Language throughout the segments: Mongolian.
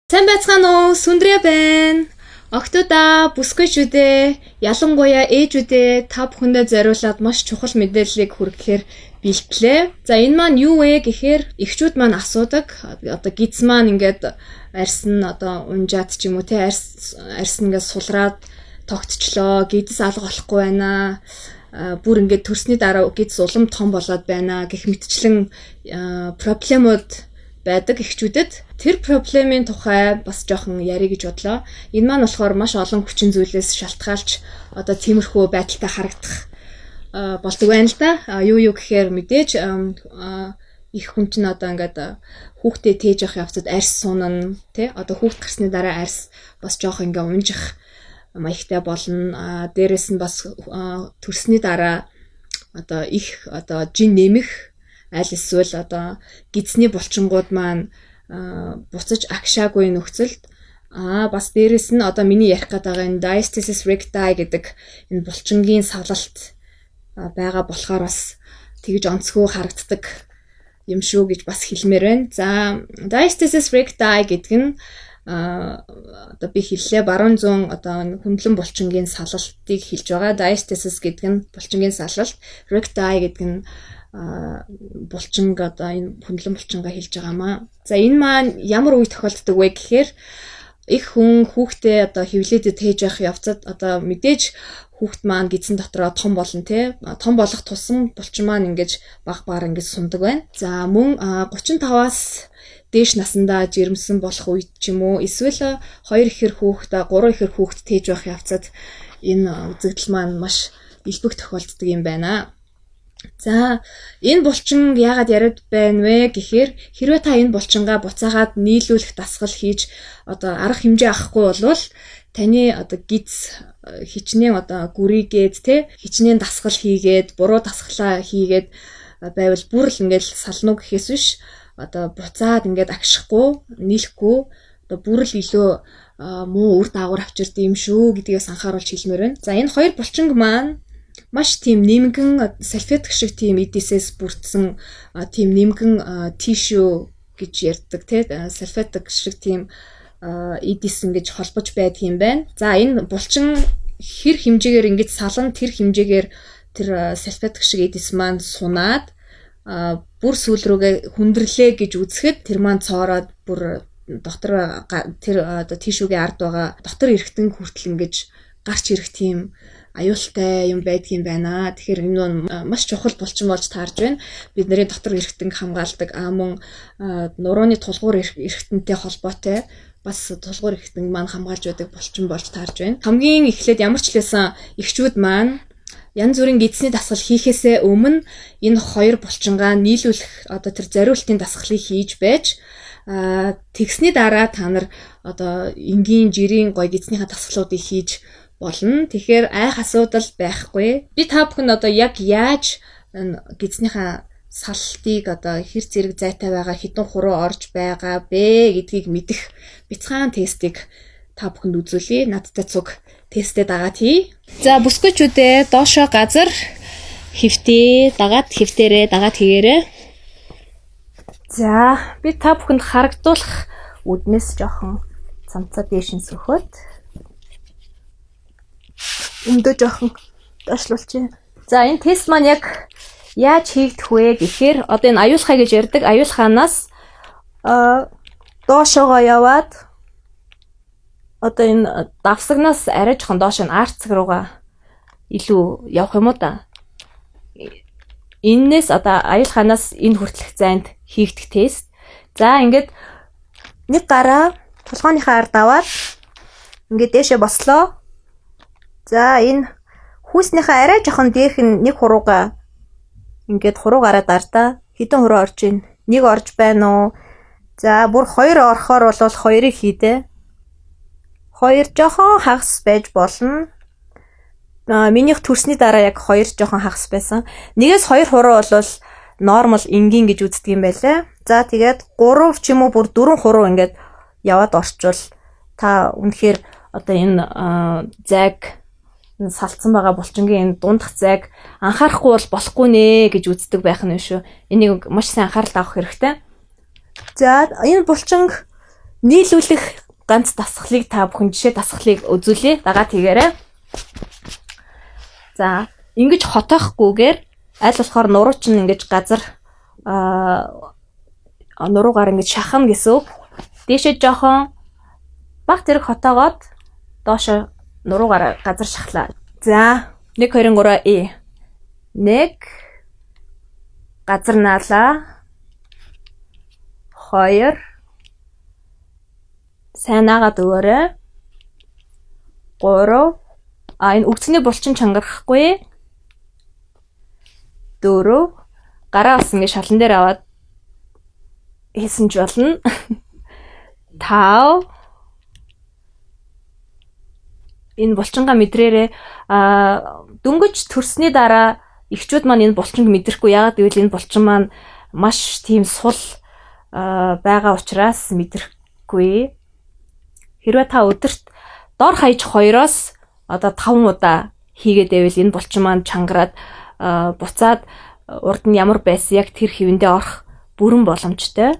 Сайн байцгаана уу? Сүндрээ байна. Октода, бүсгүйчүүдээ, ялангуяа ээжүүдээ та бүхэндээ зориулаад маш чухал мэдээллийг хүргэхээр бэлтлээ. За, энэ маань юу вэ гэхээр эхчүүд маань асуудаг. Одоо гиз маань ингээд арьс нь одоо унжаад ч юм уу те, арьс арьс нь ингээд сулраад тогтчлоо. Гидс алга болохгүй байна, бүр ингээд төрсний дараа гидс улам том болоод байна гэх мэтчлэн проблемууд байдаг эхчүүдэд. Тэр проблемын тухай бас жоохон ярих гэж бодлоо. Энэ маань болохоор маш олон хүчин зүйлээс шалтгаалж одоо тиймэрхүү байдалтай харагдах болдог байна л да. Юу юу гэхээр мэдээж их хүн чинь одоо ингээд хүүхдээ тээж явах явцад арьс сунана тий, одоо хүүхд гарсны дараа арьс бас жоох ингээ унжих маягтай болно. Дээрэс нь бас төрсний дараа одоо их одоо жин нэмэх аль эсвэл одоо гидсний булчингууд маань буцаж агшаагүй нөхцөлд, бас дээрэс нь одоо миний ярих гээд байгаа энэ diastasis recti гэдэг энэ булчингийн салалт байгаа болохоор бас тэгж онцгой харагддаг юм шүү гэж бас хэлмээр байна. За, diastasis recti гэдэг нь одоо би хэллээ, баруун зүүн одоо хөндлөн булчингийн салалтыг хэлж байгаа. Diastasis гэдэг нь булчингийн салалт, recti гэдэг нь булчинг, одоо энэ хөндлөн булчингаа хэлж байгаамаа. За, энэ маань ямар үе тохиолддог вэ гэхээр их хүн хүүхдээ одоо хэвлээд тээж явах явцад одоо мэдээж хүүхд маань гидсэн дотроо том болно те, том болох тусам булчин маань ингэж баг багаар ингэж сундаг байна. За, мөн 35-аас дээш насандаа жирэмсэн болох үед ч юм уу, эсвэл хоёр ихэр хүүхд, гурван ихэр хүүхд тээж явах явцад энэ үзэгдэл маань маш элбэг тохиолддог юм байна. За, энэ булчин яагаад яриад байна вэ гэхээр хэрвээ та энэ булчингаа буцаагаад нийлүүлэх дасгал хийж одоо арга хэмжээ авахгүй болвол таны одоо гиз хичнээн одоо гүрийгээд те, хичнээн дасгал хийгээд, буруу дасгалаа хийгээд байвал бүр л ингээл сална уу гэхээс биш, одоо буцаад ингээд агшихгүй, нийлэхгүй, одоо бүр л илүү муу үр дагавар авчирд юм шүү гэдгээс анхааруулж хэлмээр байна. За, энэ хоёр булчинг маань маш тийм нэмгэн салфетка шиг тийм эдисээс бүрдсэн, тийм нэмгэн tissue гэж ярьдаг тий, салфетка шиг тийм эдис ингэж холбож байдаг юм байна. За, энэ булчин хэр хэмжээгээр ингэж салан, тэр хэмжээгээр тэр салфетка шиг эдис маань сунаад, бүр сүүл рүүгээ хүндрэлээ гэж үзэхэд тэр маань цоороод бүр дотор тэр одоо tissue гийн ард байгаа дотор эргэтэн хүртэл ингэж гарч ирэх тийм аюултай юм байдгийн байна. Тэгэхээр энэ нь маш чухал булчин болж таарж байна. Бидний дотор эргэтэн хамгаалдаг, мөн нурууны тулгуур эргэтэнтэй холбоотой, бас тулгуур эргэтэн маань хамгаалж байдаг булчин болж таарж байна. Хамгийн эхлээд ямар ч лээсэн эхчүүд маань янз бүрийн гидсний дасгал хийхээсээ өмнө энэ хоёр булчингаа нийлүүлэх одоо тэр зориултын дасгалыг хийж байж, тэгсний дараа та нар одоо энгийн жирийн гой гидснийхаа дасгалуудыг хийж болно. Тэгэхээр айх асуудал байхгүй. Би та бүхэнд одоо яг яаж гидснийхаа салтыг одоо хэр зэрэг зайтай байгаа, хэдэн хуруу орж байгаа бэ гэдгийг мэдэх бяцхан тестийг та бүхэнд үзүүлье. Надтай цуг тестэд дагаад хий. За, бүсгүйчүүдээ, доошоо газар хэвтээ, дагаад хэвтээрээ, дагаад хийгээрээ. За, би та бүхэнд харагдуулах үүднээс жоохон цамцаа дээшин сөхөөд өмдөө жоохон доошлуулчих. За, энэ тест маань яг яаж хийгдэх вэ гэхээр одоо энэ аюулхай гэж ярьдаг аюулхаанаас доошоогоо яваад одоо энэ давсагнаас арай жоохон доош нь арцэг руугаа илүү явах юм уу да. Эннээс одоо аюулхаанаас энэ хүртэлх зайд хийгдэх тест. За, ингээд нэг гараа толгойнхоо ард аваад ингээд дээшээ бослоо. За, энэ хүйснийхээ арай жоохон дээрх нь нэг хурууга ингээд хуруугаараа дардаа. Хэдэн хуруу орж ийн? Нэг орж байна уу? За, бүр хоёр орохоор бол хоёрыг хийдэ. Хоёр жоохон хагас байж болно. Минийх төрсний дараа яг хоёр жоохон хагас байсан. Нэгээс хоёр хуруу бол нормал, энгийн гэж үздэг юм байлаа. За, тэгээд 3 ч юм уу бүр 4 хуруу ингээд яваад орчвол та үнэхээр одоо энэ зайг, салцсан байгаа булчингийн энэ дундах зайг анхаарахгүй бол болохгүй нэ гэж үздэг байх нь шүү. Энийг маш сайн анхаарал авах хэрэгтэй. За, энэ булчинг Нийлүүлэх ганц дасгалыг та бүхэн жишээ дасгалыг үзүүлье. Дагаа тэгээрэй. За, ингэж хотоохгүйгээр аль болохоор нуруу чинь ингэж газар нуруугаар ингэж шахна гэсэн үг. Дээшээ жоохон баг зэрэг хотоогоод доошо нуруугаар газар шахлаа. За, 1 2 3 э. 1 газар наалаа. 2 сайн наагаад өгөөрэй. 3 энэ үгцний булчин чангарахгүй. 4 гараа бас ингэ шалан дээр аваад хийсэн ч болно. 5 энэ булчингаа мэдрээрээ дөнгөж төрсний дараа эхчүүд маань энэ булчинг мэдрэхгүй. Яагаад гэвэл энэ булчин маань маш тийм сул байгаа учраас мэдрэхгүй. Хэрвээ та өдөрт дор хаяж 2-оос одоо 5 удаа хийгээд байвал энэ булчин маань чангараад буцаад урд нь ямар байсан яг тэр хэвэндээ орох бүрэн боломжтой.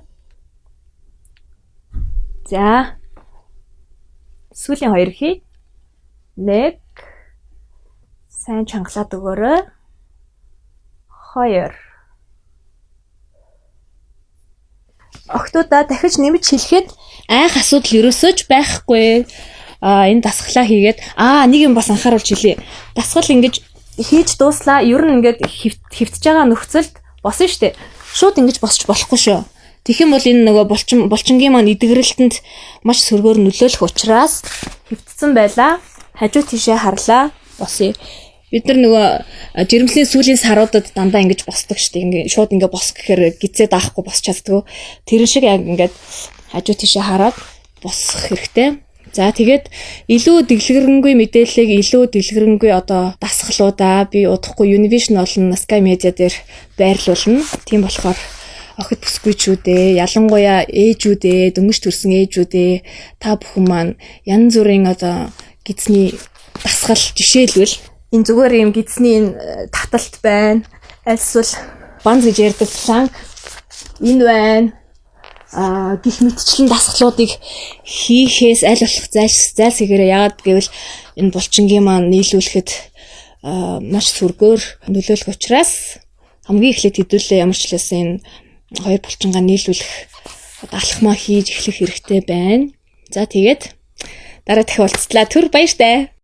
За, сүүлийн 2 хий. 1 сайн чангалаад өгөөрэй. 2 Охтуудаа дахиж нэмж хэлэхэд айх асуудал ерөөсөө ч байхгүй. Энэ дасгалаа хийгээд нэг юм бас анхааруулж хэлье. Дасгал ингэж хийж дууслаа. Ер нь ингээд хэвтэж байгаа нөхцөлд босно штэ. Шууд ингэж босч болохгүй шүү. Тэгэх юм бол энэ нөгөө булчингийн маань эдгэрэлтэнд маш сөргөөр нөлөөлөх учраас хэвтсэн байлаа. Хажуу тийшээ харлаа. Босъё. Бид нар нөгөө жирэмсний сүүлийн саруудад дандаа ингэж босдог штэ. Ингээ шууд ингээ бос гэхээр гизээ даахгүй босч чаддгүй. Тэр шиг яг ингээд хажуу тийшээ хараад босох хэрэгтэй. За, тэгээд илүү дэлгэрэнгүй мэдээллийг, илүү дэлгэрэнгүй одоо дасгалуудаа би удахгүй Univision болон Sky Media дээр байрлуулна. Тийм болохоор охид бүсгүйчүүдээ, ялангуяа ээжүүдээ, дөнгөж төрсэн ээжүүдээ та бүхэн маань янз бүрийн одоо гидсний дасгал жишээлбэл энэ зүгээр юм гидсний энэ таталт байна. Аль эсвэл банз гэж ярьдаг планк энэ байна. Гих мэтчлэн дасгалуудыг хийхээс аль болох зайлсхийгээрээ. Яагаад гэвэл энэ булчингийн маань нийлүүлэхэд маш сөргөөр нөлөөлөх учраас хамгийн эхлээд хэдүүлээ ямар ч лээс энэ хоёр булчингаа нийлүүлэх алхмаа хийж эхлэх хэрэгтэй байна. За, тэгээд дараа дахин уулзлаа. Түр баяртай.